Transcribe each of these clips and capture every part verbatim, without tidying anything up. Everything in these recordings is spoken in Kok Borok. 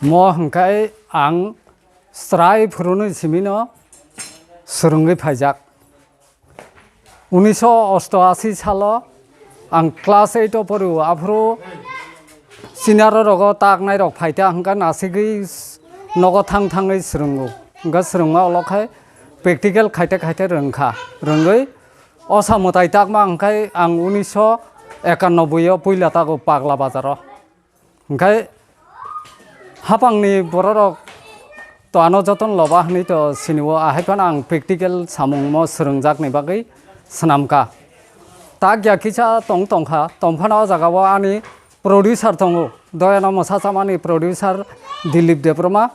Mo hwnkhe ang chwrai phuruni simino swrwngwi phaijak. Unisho osto asi salo ang class eight o pori o, aphuru senior rogo taknai rok phaita hwnkha nasigwi nogo thang thangwi swrwngo. Hwnkha swrwngma ulo khai practical khaite khaite rwngkha. Rwngwi osa mwtai takma hwnkhe ang unisho ekannoboi o puila tago Pagla Bazar o. Hwnkhe hapangni bororok to ano joton loba hwnwi to sinio, ahai phano ang practical samungmo swrwngjakni bagwi swnamkha. Tak ya kisa tong tongkha, tongphano o jagao ani producer tongo, Doyano Mwsachamani producer Dilip Debbarma.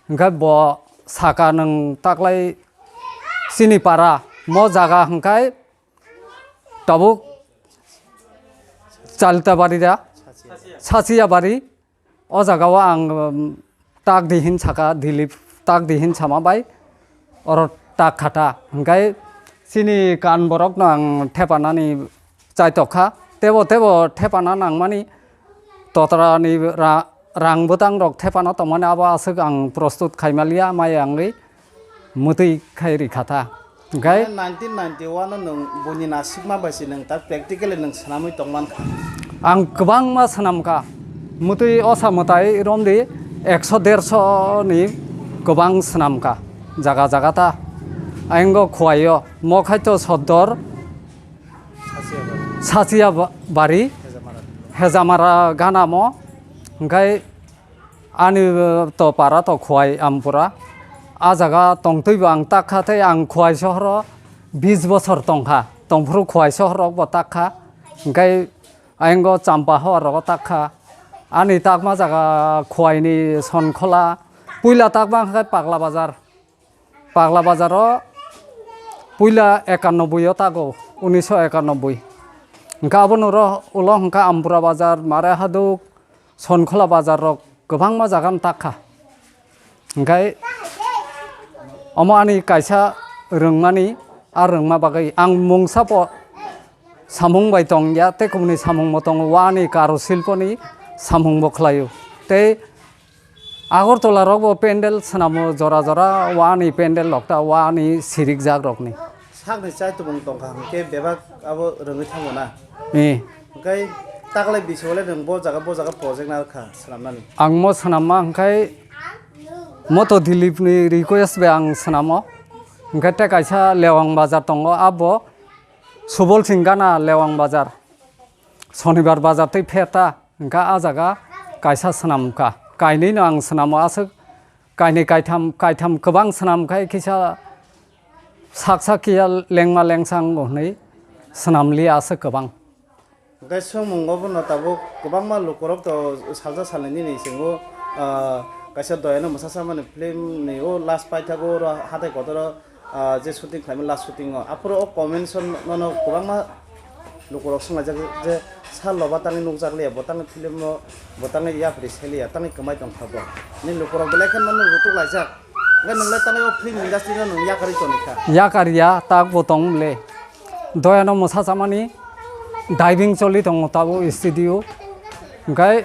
Hwnkhe bo saka nwng taklai chini para mo jaga hwnkhe tabuk Chaltabari da, Sachiyabari. O jagao ang, um, tak di hin saka, Dilip tak di hin sama bai oro tak khata. Hwnkhe chini kan borokno ang thepanani chaitokha. Tebo tebo thepana nangmani totrani ra-, rang bwtang rok thepana tongmani abo aswk ang prostut khaimaliya, mai angwi mwtwi khai rikha ta. Hwnkhe nineteen ninety-one o nwng buini nasikma bai se nwng ta practically nwng swnamwi tongmankha. Ang kwbangma swnamkha. Mwtwi osa mwtai romdi ekso derso ni kwbang swnamkha. Jaga jaga ta. Ayang go Khowai o. Mo khai to sodor Sachiya ba-, bari. Hejamara. Hejamara ganamo. Hwnkhe ani, uh, to para to Khowai Ampura. A jaga tongtwi bo ang tak kha tei ang Khowai sohoro bis bosor tongkha. Tongphuru Khowai sohor rok bo tak kha. Hwnkhe ayang go Champa hor rogo tak kha. Ani takma jaga Khowai ni Sonkhola. Puila takma hwnkhe Pagla Bazar. Pagla Bazar o puila ekannoboi o tago, unisho ekannoboi. Hwnkhe abo noro ulo hwnkhe Ampura Bazar, Mare Haduk, Sonkhola Bazar rok kwbangma jaga no tak kha. Hwnkhe omo ani kaisa rwngmani, a rwngma bagwi ang mungsa po samung bai tong ya, tei kubuni samung bo tongo, wa ani karo silpo ni samung bo khlai o. Tei Agartala rok bo pendel swnamo jora jora, wa ani pendel rok ta wa ani sirik jak rok ni. Sakni chai tubung tongkha hwnkhe bebak abo rwngwi thango na. Ni. Hwnkhe taklai bisingole nwng bo jaga bo jaga project narwkha swnamnani. Ang mo swnamma hwnkhe moto Dilip ni request bai ang swnamo. Hwnkhe tei kaisa Lewang Bazar tongo, abo Subol Singh gana Lewang Bazar. Sonibar Bazar tei pherta. Hwnkha a jaga kaisa swnamkha. Kainwi no ang swnamo aswk, kainwi kaitham, kaitham kwbang swnamkha, kisa sak sak kiya lengma lengsa wngo hwnwi swnamliya aswk kwbang. Hwnkhe swngmungo bono tabuk kwbangma lukurok to salsa salnwi nini singo, ah, kaisa Doyano Mwsachamani film ni o last paithago oro hatai kotor o ah, je shooting khlaimani last shooting o, aphuru o comments o nono kwbangma lukurok swnglaijak je, "Sir, loba tangwi nukjakliya, bo tangwi film o, bo tangwi yapri seliya, tangwi kwmai tongkha bo." Ni lukurok belai khe nono rutuk laijak. Hwnkhe nwng le tangwi o film industry no nwng yakarwi tonikha. Yakarya, tak bo tong le. Doyano Mwsachamani diving choli tongo tabuk studio. Hwnkhe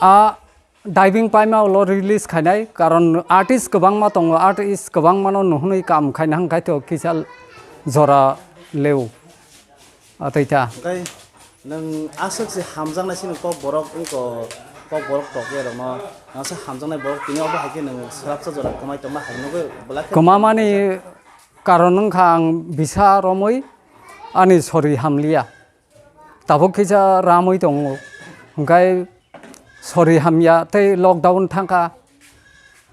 a Diving paima ulo release khainai, karon artist kwbangma tongo, artist kwbangmano nuhunwi kam khaina hwnkhe to kisa jora leo. Atwi ta. Hwnkhe nwng aswk se hamjaknai sini kok borok wngko, kok borok tokya rokno, nangsa hamjaknai borok tini obo hai khe nwng swrapsa jora kwmai tongma hai nugwi belai khe. Kwmamani karon wngkha ang bisa romwi ani sori hamliya. Tabuk kisa ramwi tongo. Hwnkhe sori hamya tei lockdown thangkha.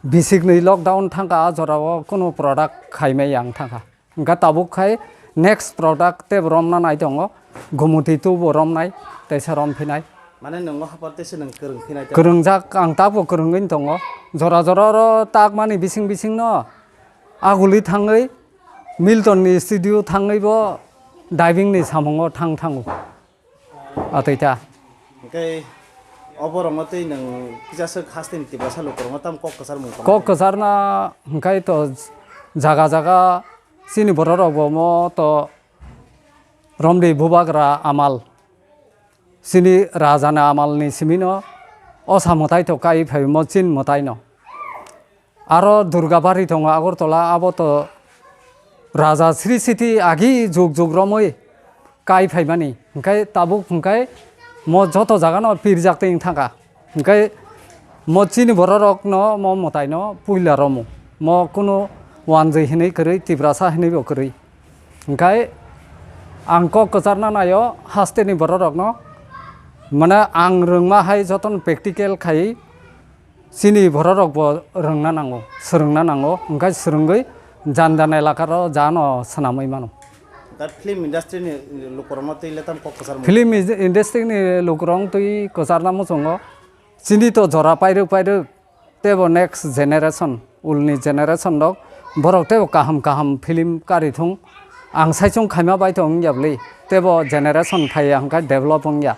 Bisikni lockdown thangkha, a jorao kunu product khaimai yang thangkha. Hwnkhe tabuk khai next product tei romna nai tongo. Gumuti two bo romnai, teisa romphinai. Mane nwngo hapar teisa nwng kwrwng phinai tei? Kwrwngjak, ang tabuk kwrwngwi tongo. Jora jora oro takmani bising bisingno aguli thangwi Milton ni studio thangwi bo diving ni samungo thang thango. Atwi ta. Hwnkhe oborokno tei nwng kisa swk hasteni Tiprasa lukurokno tamo kok kwcharmung tongma? Kok kwcharna hwnkhe to jaga jaga chini bororok bo mo to romdi bubagra amal. Chini rajani amalni simino osa mwtai to kai phai mo chin mwtai no. Aro Durgabari tongo Agartala, abo to Raja Sri Siti agi jug jug romwi kai phaimani. Hwnkhe tabuk hwnkhe mo joto jagano pirjak twi wng thangkha. Hwnkhe mo chini bororokno mo mwtaino puila romo. Mo kunu wanjwi hinwi kwrwi, Tiprasa hinwibo kwrwi. Hwnkhe ang kok kwcharna naio hasteni bororokno. Mane ang rwngma hai jotono practical khai chini bororokbo rwngna nango, swrwngna nango, hwnkhe swrwngwi jan jan elakaro jano swnamwi mano. Da film industry ni lukurokno twi le tam kok kwchar mung. Film is-, industry ni lukurok twi kwcharna muchungo, chini to jora pairwk pairwk, tebo next generation, ulni generation rok, borok tebo kaham kaham film kari thung, ang saichung khaima bai to wngya bwlwi, tebo generation phaiya hwnkhe develop wngya.